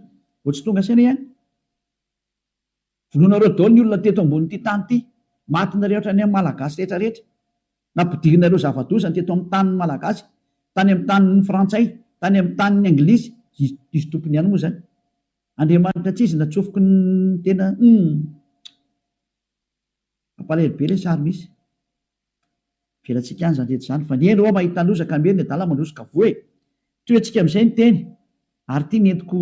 Vao tsy tonga saina ihany. Vonoinareo daholo ny olona teto ambonin'ity tany ity. Matinareo hatrany amin'ny Malagasy rehetra rehetra. Nampidirinareo zava-doza ny teto amin'ny tanin'ny Malagasy, tany amin'ny tanin'ny Frantsay, tany amin'ny tanin'ny Anglisy, izy izy tompony ihany moa izany. Andriamanitra tsy izy natsofoky ny tena humm. Mampalahelo be ilay sary misy. Avelantsika any izany rehetra izany fa ny hendry hoa mahita loza ka miery ny adala mandroso ka voa e! Tohiantsika amin'izay ny teny ary ity ny entiko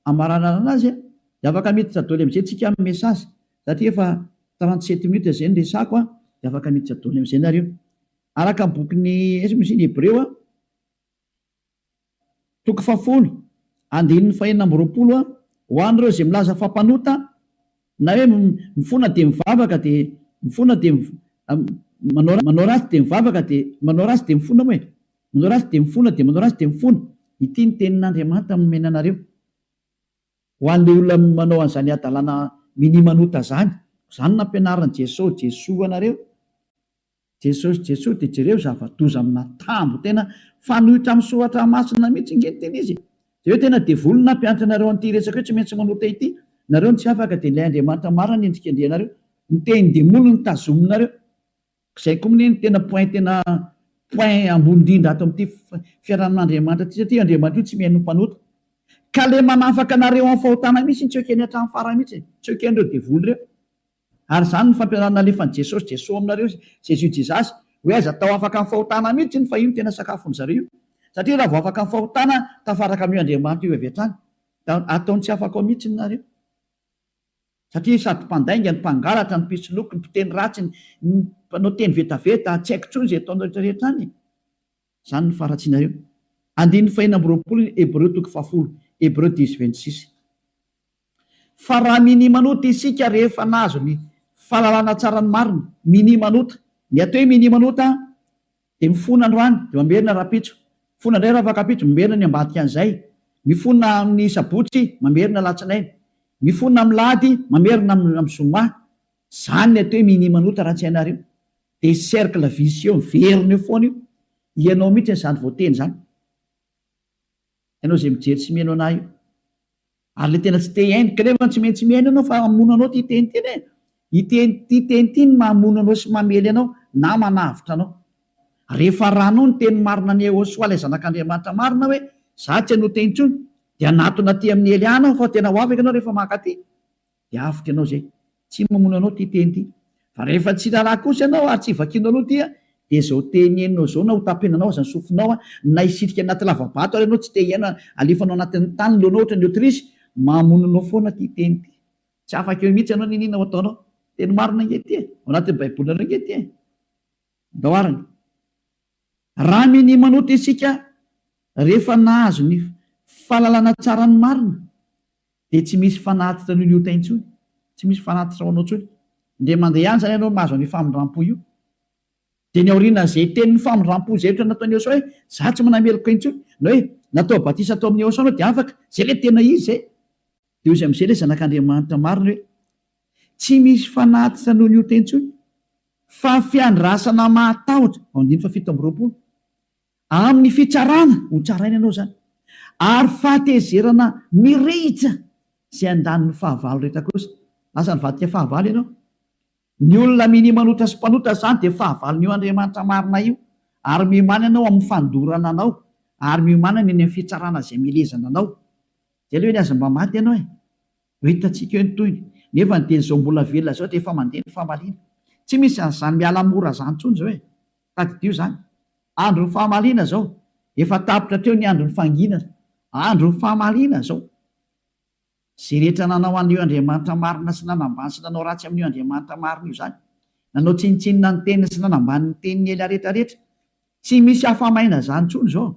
hamaranana anazy a! Dia afaka miditra doly amin'izay tsika amin'ny message satria efa 37 minutes izay ny resako a! Dia afaka miditra doly amin'izay nareo. Araka ny bokin'ny aiza moa izy iny Hebreo a! Toko fahafolo, andininy fahenina amby 20 a, Ho an'ireo izay milaza fa mpanota, na hoe mifona dia mivavaka dia mifona dia manao manao ratsy dia mivavaka dia manao ratsy dia mifona moa e, manao ratsy dia mifona dia manao ratsy dia mifona. Ity ny tenin'Andriamanitra nomena anareo. Ho an'ilay olona manao an'izany hadalana minia manota izany, izany no nampianarin'i Jesoa, Jesoa anareo. Jesosy Jesoa dia jereo zava-doza amina tambo tena fanohitra amin'ny soratra masina mihitsy nge ny tena izy e! Jereo tena devoly no nampianatra anareo an'ity resaka hoe tsy maintsy manota ity, nareo no tsy afaka dia ilay Andriamanitra marina no endrikendrehanareo, ny tenin-demoly no tazominareo, zay koa mne no tena point tena point ambony indrindra ato amin'ity fiarahamin'Andriamanitra ity satria Andriamanitra io tsy mihaino ny mpanota ka le manafaka anareo amin'ny fahotana mihitsy no tsy ekeny hatramin'ny farany mihitsy e, tsy eken'ireo devoly ireo. Ary izany no fampianarana alefan'i Jesosy, Jesoa aminareo, Jésus Jesus, hoe aza atao afaka amin'ny fahotana mihitsy iny fa io no tena sakafon'ny zareo io. Satria raha vao afaka amin'ny fahotana, tafaraka amin'io Andriamanitra io avy hatrany. Da ataony tsy afaka ao mihitsy ny nareo. Satria sady mpandainga, ny mpangalatra, ny mpisoloky, ny mpiteny ratsy, ny mpanao teny vetaveta, tsy haiko intsony izay ataonareo rehetra rehetra any e. Izany no faharatsianareo. Andininy fahenina amby 20 ny Hebreo toko fahafolo, Hébreux 10 26. Fa raha minia manota isika rehefa nahazo ny fahalalana tsara ny marina, minia manota. Ny atao hoe minia manota dia mifona androany dia mamerina rahampitso, mifona indray rafakampitso, mamerina ny ambadika an'izay, mifona amin'ny sabotsy, mamerina alatsinainy, mifona amin'ny lahady, mamerina amin'ny zoma. Izany ny atao hoe minia manota raha tsy hainareo. Dia cercle vicieux miverina eo foana io. Ianao mihitsy izany voateny izany. Ianao izay mijery sy mihaino anah io. Ary ilay tena tsy te hihaino, kanefa tsy maintsy mihaino ianao fa hamono anao ity teny ity anie. Ity ity teny ity no mamono anao sy mamely anao na manavotra anao. Rehefa arahanao ny teny marina an'i Yehosua ilay zanak'Andriamanitra marina hoe, za tsy hanota intsony, dia hanatona aty amin'i Elia anao fa tena ho afaka ianao rehefa mankaty. Dia avotra ianao izay. Tsy mamono anao ity teny ity. Fa rehefa tsy raharaha kosa ianao ary tsy vakianao aloha ity dia izao teny henonao izao na ho tapenanao aza ny sofinao na hisitrika anaty lava-bato ary ianao tsy te hihaino alefanao anatin'ny tany ny lohanao ohatran'ny autruche, mamono anao foana ity teny ity. Tsy afaka eo mihitsy ianao n'inon'inona ho ataonao. Teny marina ange ity e! Ao anatin'ny baibolinareo ange ity e! Ndao arany. Raha minia manota isika rehefa nahazo ny fahalalana tsara ny marina dia tsy misy fanatitra noho ny ota intsony, tsy misy fanatitra ho anao intsony. Indray mandeha ihany izany ianao mahazo an'io famindrampo io. Dia ny aorianan'izay tenin'ny famindrampo izay ohatra nataon'i Yehosua hoe, za tsy manameloka intsony, na hoe natao batisa tao amin'i Yehosua anao dia afaka, izay ilay tena izy izay. Dia hoy izy amin'izay ilay zanak'Andriamanitra marina hoe, tsy misy fanatitra noho ny ota intsony, fa fiandrasana mahatahotra, ao andininy faha 27. Amin'ny fitsarana, ho tsaraina ianao izany, ary fahatezerana mirehitra izay handany ny fahavalo rehetra kosa. Lasa nivadika fahavalo ianao. Ny olona minia manota sy mpanota izany dia fahavalon'io Andriamanitra marina io, ary miomàna ianao amin'ny fandorana anao, ary miomàna ny any amin'ny fitsarana izay mielezana anao. Izay aloha eny aza mba maty ianao e! Ho hitantsika eo ny tohiny. Nefa ny dia izao mbola velona izao dia efa mandeha ny famaliana. Tsy misy an'izany miala mora izany intsony izao e! Tadidio izany. Andron'ny fahamaliana izao. Efa tapitra hatreo ny andron'ny fanginana. Andron'ny fahamaliana izao. Izay rehetra nanao an'io Andriamanitra marina sy nanambany sy nanao ratsy amin'io Andriamanitra marina io izany. Nanao tsinontsinona ny teniny sy nanambany ny tenin'i Elia rehetra rehetra. Tsy misy afa-maina izany intsony izao.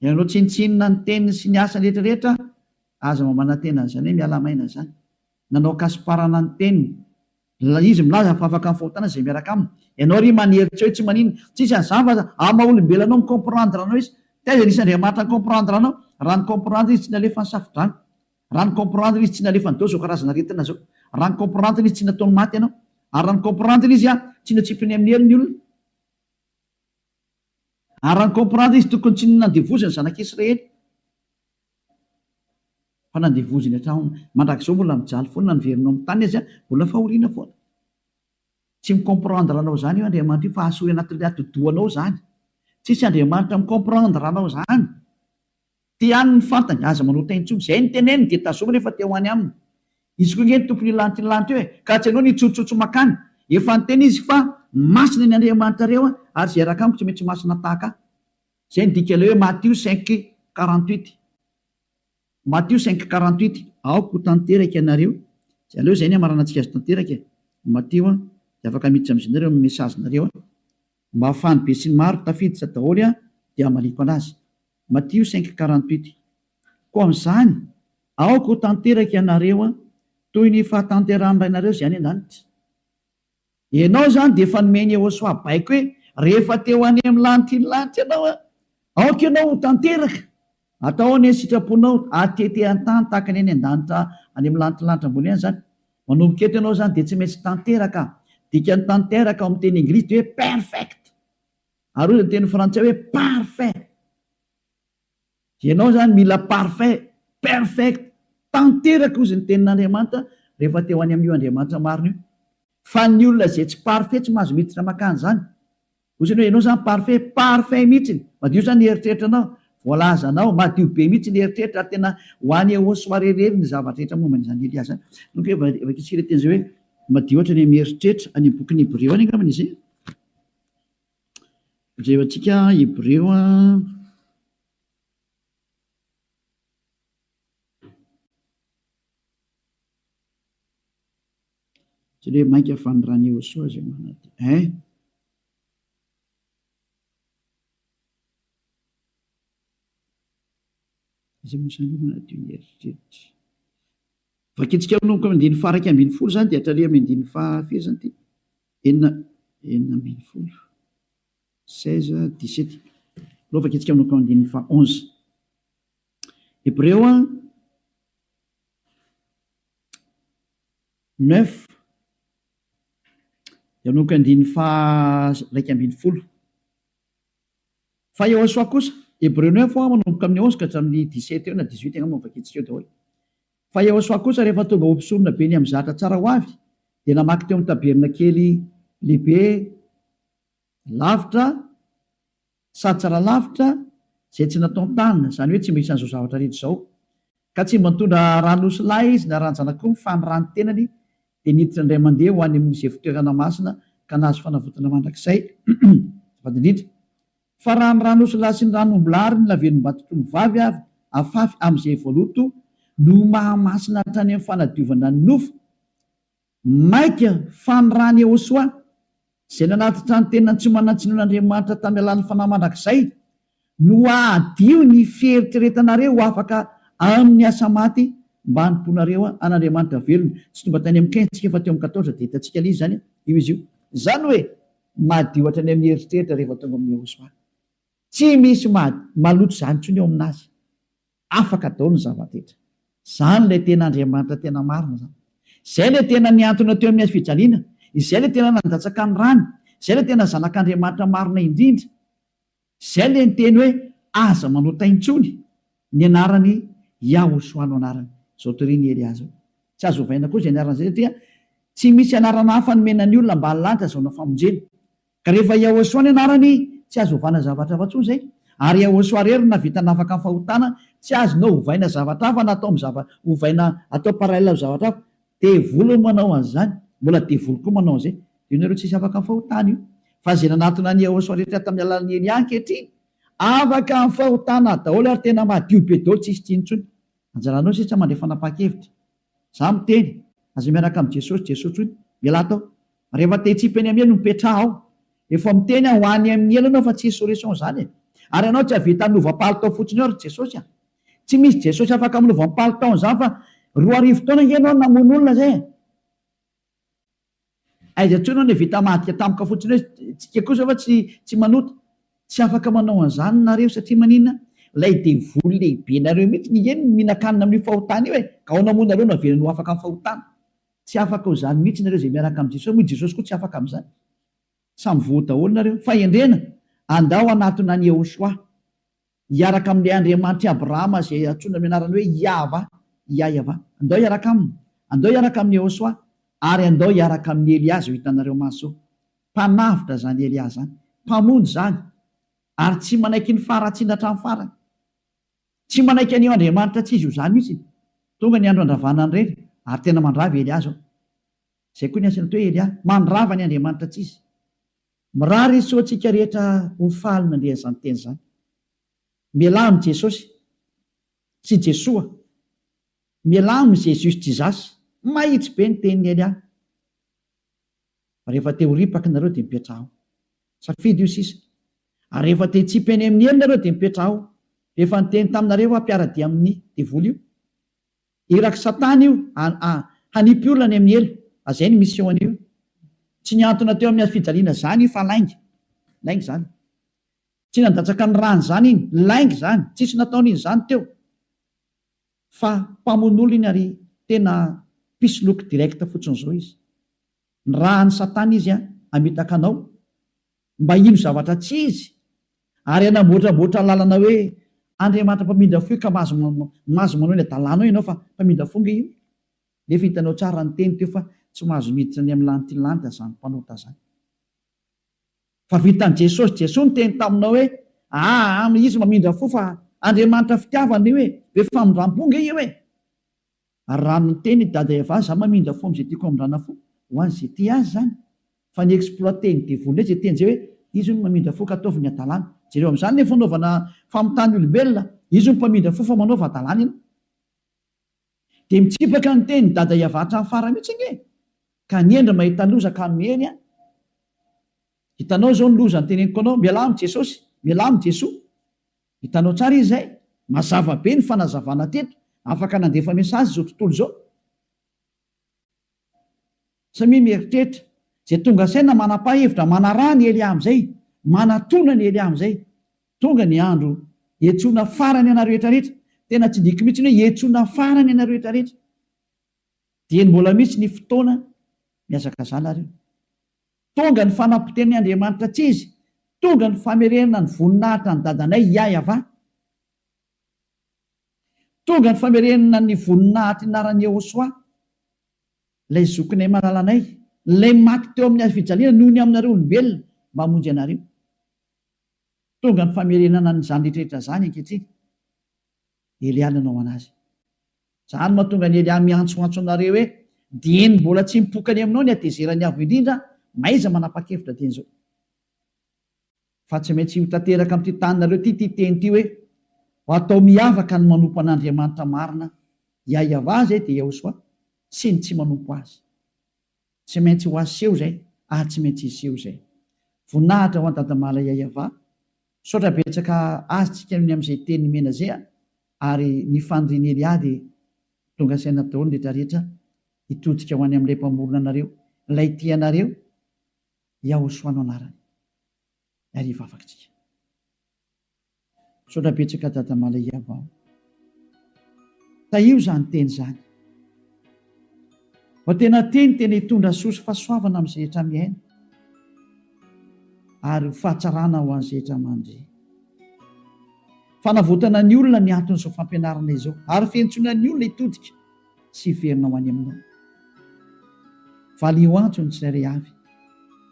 Ianao tsinontsinona ny teniny sy ny asany rehetra rehetra, aza mba manantena an'izany hoe miala maina izany. Nanao kasiparana ny teniny. Izy milaza fa afaka amin'ny fahotana izay miaraka aminy. Ianao ry manery tsy hoe tsy maninona. Tsisy an'izany fa amin'ny maha olombelona anao mi-comprendre anao izy. Taiza nisy Andriamanitra ni-comprendre anao? Raha ni-comprendre izy tsy nalefa ny safodrano. Raha ni-comprendre izy tsy nalefany daholo izao karazana aretina izao. Raha ni-comprendre izy tsy nataony maty ianao. Ary raha ni-comprendre izy tsy notsipiny amin'ny helo ny olona. Ary raha ni-comprendre izy tokony tsy nandevoziny ny zanak'Israely fa nandevoziny hatramin'ny mandrakizao mbola mijaly foana na niverina ao amin'ny tany aza mbola fahoriana foana. Tsy mi-comprendre anao izany io Andriamanitra io fa asory anatin'ilay atidohanao izany. Tsisy Andriamanitra mi-comprendre anao izany. Ty ihany ny fantany, aza manota intsony. Izay ny teneniny dia tazomy rehefa te ho any aminy. Izy koa ange ny tompon'io lanitra io lanitra io e! Ka tsy ianao no hitsotsotso makany. Efa niteny izy fa masina ny Andriamanitrareo ary izay hiaraka amiko tsy maintsy masina tahaka ahy. Izay ny dikan'ilay hoe Matio cinq 48. Matio cinq 48, Aoka ho tanteraka ianareo. Izay aleo izay ny hamaranantsika azy tanteraka e! Matio an, dia afaka miditra amin'izay nareo amin'ny message-nareo an. Mba ahafahan'ny besinimaro tafiditra daholo an, dia hamaliako anazy. Matio cinq 48, Koa amin'izany, aoka ho tanteraka ianareo toy ny fahatanterahan'ny Rainareo izay any an-danitra. Ianao izany dia efa nomen'i Yehosua baiko hoe, rehefa te ho any amin'ny lanitry ny lanitra ianao, aoka ianao ho tanteraka. Atao anie ny sitraponao, atete an-tany tahaka ny any an-danitra any amin'ny lanitry ny lanitra ambony any izany. Manomboka eto ianao izany dia tsy maintsy tanteraka. Dikan'ny tanteraka ao amin'ny teny anglisy dia hoe perfect. Ary hoy ny teny frantsay hoe parfait. Ianao izany mila parfait, perfect, tanteraka hozy ny tenin'Andriamanitra rehefa te ho any amin'io Andriamanitra marina io. Fa ny olona izay tsy parfait tsy mahazo miditra makany izany. Hozy ny hoe ianao izany parfait, parfait mihitsy, madio izany ny eritreritranao, voalazanao, madio be mihitsy ny eritreritra ary tena ho any au soirée irery ny zavatra rehetra momba an'izany Elia izany. Donc vakintsika ilay teny izay hoe madio hatrany amin'ny eritreritra, any amin'ny bokin'ny Hebreo any angambany izy. Jerentsika Hebreo a. Tsy hoe mainka fa ny ran'i Yehosua izay manadio. Hein? Iza moa izany manadio ny eritreritra? Vakintsika manomboka amin'ny andininy faha 11 izany dia hatrany amin'ny andininy faha firy izany ity? Enina, 16, 16, 17. Aleo vakintsika manomboka amin'ny andininy faha 11. Hebreo 9 dia manomboka andininy faha 11. Fa Yehosua kosa, Hebreo 9 hoa manomboka amin'ny 11 ka hatramin'ny 17 eo na 18 angamba no vakintsika eo daholo. Fa Yehosua kosa rehefa tonga ho mpisorona be ny amin'ny zatra tsara ho avy dia namaky teo amin'ny tabernakely lehibe lavitra sady tsara lavitra izay tsy nataon-tanana, izany hoe tsy mba isan'izao zavatra rehetra izao. Ka tsy mba nitondra ran'osy lahy izy na ran-janak'omby fa ny ran'ny tenany dia niditra indray mandeha ho any amin'izay fitoerana masina ka nahazo fanavotana mandrakizay. Azafady indrindra. Fa raha ny ran'osy lahy sy ny ran'omby lahy ary ny lavenom-batotr'omby vavy avy afafy amin'izay voaloto no mahamasina hatrany amin'ny fanadiovana ny nofo, Mainka fa ny ran'i Yehosua, izay nanatitra ny tenany tsy manan-tsinoan'Andriamanitra tamin'ny alalan'ny Fanahy mandrakizay, no hahadio ny fieritreretanareo ho afaka amin'ny asa maty mba hanompoanareo an'Andriamanitra velona. Tsy tonga tany amin'ny quinze tsika fa teo amin'ny quatorze dia hitantsika ilay izy izany, io izy io. Izany hoe madio hatrany amin'ny eritreritra rehefa tonga amin'i Yehosua. Tsy misy maloto izany intsony eo aminazy. Afaka daholo ny zava-drehetra. Izany ilay tena Andriamanitra tena marina izany. Izay ilay tena nihantona teo amin'ny hazo fijaliana. Izay ilay tena nandatsaka ny rany. Izay ilay tena Zanak'Andriamanitra marina indrindra. Izay ilay niteny hoe aza manota intsony. Ny anarany Yahoshuah no anarany. Izao torian'i Elia izao. Tsy azo ovaina koa izay anarana izay satria tsy misy anarana hafa nomena ny olona ambany lanitra azahoana famonjena. Ka rehefa Yahoshuah ny anarany, tsy azo ovana zavatra hafa intsony izay. Ary Yahoshuah irery no nahavita nafaka ny fahotana, tsy azonao ovaina zavatra hafa na atao amin'ny zava, ovaina atao parallèle amin'ny zavatra hafa. Devoly no manao an'izany, mbola devoly koa manao an'izay. Dia nareo tsisy afaka amin'ny fahotana io. Fa izay nanatona an'i Yahoshuah rehetra tamin'ny alalan'i Elia ankehitriny, afaka amin'ny fahotana daholo ary tena madio be daholo tsisy tsiny intsony. Anjaranao sisa mandray fanapahan-kevitra. Za miteny, aza miaraka amin'i Jesosy, Jesosy hoy, mialà tao. Rehefa te hitsipy eny amin'ny helo, mipetraha ao. Efa miteny aho, ho any amin'ny helo ianao fa tsisy solution izany e. Ary ianao tsy hahavita hanova palitao fotsiny eo ry Jesosy a. Tsy misy Jesosy afaka manova ny palitao an'izany fa 2000 taona ange ianao namono olona izay e. Aiza intsony ianao no vita hamadika tampoka fotsiny hoe tsika kosa fa tsy tsy manota. Tsy afaka manao an'izany nareo satria maninona? Ilay devoly lehibenareo mihitsy nge no mihinan-kanina amin'io fahotana io e! Ka ahoana moa nareo no avelany ho afaka amin'ny fahotana? Tsy afaka ho izany mihitsy nareo izay miaraka amin'i Jesosy, moa i Jesosy koa tsy afaka amin'izany. Samy voa daholo nareo. Fahendrena, andao hanatona an'i Yehoshuah. Hiaraka amin'ilay Andriamanitr'i Abrahama izay antsoina amin'ny anarany hoe Iahvah, Iaiavah. Andao hiaraka aminy. Andao hiaraka amin'i Yehoshuah. Ary andao hiaraka amin'i Elia izao hitanareo maso izao. Mpanavotra izany Elia izany. Mpamonjy izany. Ary tsy manaiky ny faharatsiana hatramin'ny farany. Tsy manaiky an'io Andriamanitra tsy izy io izany mihitsy. Tonga ny andro handravana an'ireny, ary tena mandrava i Elia izao. Izay koa ny asiana atao hoe Elia. Mandrava ny Andriamanitra tsy izy. Mirary soa antsika rehetra ho faly nandre an'izany teny izany. Mialà amin'i Jesosy sy Jesoa. Mialà amin'i Jesus Jesus. Mahitsy be ny tenin'i Elia. Fa rehefa te ho ripaka nareo dia mipetraha ao. Safidy io sisa. Ary rehefa te hitsipy any amin'ny helo nareo dia mipetraha ao. Efa niteny taminareo aho mpiara-dia amin'ny devoly io. Irak'i satana io hanipy olona any amin'ny helo. Azay ny mission an'io. Tsy nihantona teo amin'ny hazofijaliana zany io fa lainga. Lainga zany. Tsy nandatsaka ny rany zany iny. Lainga zany. Tsisy nataony iny zany teo. Fa mpamono olona iny ary tena mpisoloky direct fotsiny zao izy. Nirahan'i satana izy hamitaka anao mba hino zavatra tsy izy ary hanamboatramboatra lalana hoe Andriamanitra mpamindra fo io ka mahazo mahazo manao ny adalanao ianao fa mpamindra fo nge io. Nefa hitanao tsara ny teny teo fa tsy mahazo miditra any amin'ny lanity lanitra zany mpanota zany. Fa vitan'i Jesosy Jesoa niteny taminao hoe aa izy mamindra fo fa Andriamanitra fitiavana io e, be famindrampo nge io e. Ary raha niteny i Dada Eva za mamindra fo amin'izay tiako hamindrana fo, ho an'izay tia azy izany. Fa ny exploiter ny devoly indray izay teny izay hoe izy hono mamindra fo ka ataovy ny hadalana. Jereo amin'izany ny fanaovana famitahana olombelona, izy hono mpamindra fo fa manaova hadalana ianao. Dia mitsipaka ny tenin'i Dada Eva hatramin'ny farany mihitsy ange e! Ka ny hendry mahita loza ka miheny an! Hitanao izao ny loza noteneniko anao, mialà amin'i Jesosy, mialà amin'i Jesoa. Hitanao tsara izy izay? Mazava be ny fanazavana teto, afaka nandefa message izao tontolo izao. Samia mieritreritra, izay tonga saina manapa-hevitra manaraha ny Elia amin'izay, manatona ny Elia amin'izay. Tonga ny andro hiantsoana farany anareo rehetra rehetra, tena tsindriako mihitsy ny hoe hiantsoana farany anareo rehetra rehetra. Dieny mbola misy ny fotoana mihazakazaha nareo. Tonga ny fanapotehan'ny Andriamanitra tsy izy, tonga ny famerenana ny voninahitra an'i dadanay Yahyav. Tonga ny famerenana ny voninahitry ny anaran'i Yehosua, ilay zokinay malalanay, ilay maty teo amin'ny hazo fijaliana noho ny aminareo olombelona mba hamonjy anareo. Tonga ny famerenana an'izany rehetrarehetra izany ankehitriny. Elia nanao anazy. Izany mahatonga an'i Elia miantsoantso anareo hoe, Dieny mbola tsy mipoka any aminao ny hatezeran'ny Avo Indrindra, mahaiza manapa-kevitra dieny izao. Fa tsy maintsy ho tanteraka amin'ity taninareo ity ity teny ity hoe, Ho atao miavaka ny manompo an'Andriamanitra marina, Yahyav izay dia Yahoshuah, sy ny tsy manompo Azy. Tsy maintsy ho aseho izay ary tsy maintsy hiseho izay. Voninahitra ho an'i Dadamala Yahyav. Misaotra betsaka azy tsika ny amin'izay teny nomena zay a! Ary ny fanirian'i Elia dia tonga saina daholo ny rehetra rehetra hitodika ho any amin'ilay mpamorona anareo, ilay tia anareo, Yahoshua no anarany. Ary hivavaka tsika. Misaotra betsaka Dada Malaiava o. Tahio izany teny izany. Fa tena teny tena hitondra soa sy fahasoavana amin'izay rehetra mihaino ary ho fahatsarana ho an'izay rehetra mandre. Fanavotana ny olona ny anton'izao fampianarana izao ary fiantsoana ny olona hitodika sy hiverina ho any aminao. Valio antso ny tsirairay avy.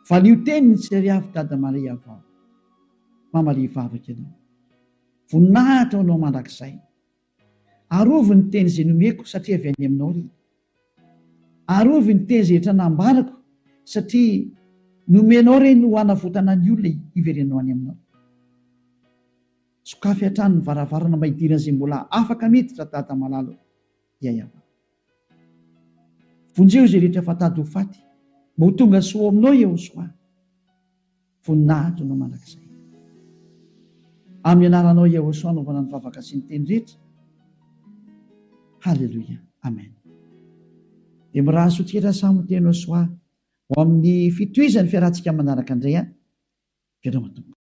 Valio teny ny tsirairay avy Dada Maria vao. Mamalia vavaka ianao. Voninahitra ho anao mandrakizay. Arovy ny teny izay nomeko satria avy any aminao ry. Arovy ny teny izay rehetra nambarako satria nomenao ireny ho hanavotana ny olona hiverenao any aminao. Sokafy hatrany ny varavarana mba hidiran'izay mbola afaka miditra Dada malala ô. Yayava. Vonjeo izay rehetra efa tady ho faty mba ho tonga soa ao aminao Yehosoa. Voninahitra anao mandrakizay. Amin'ny anaranao Yahoshuah anaovana ny vavaka sy ny teny rehetra. Haleloia. Amen. Dia mirary soa tsika samy ho teny Yahoshuah ho amin'ny fitohizan'ny fiarahantsika manaraka indray an. Veloma tompoko.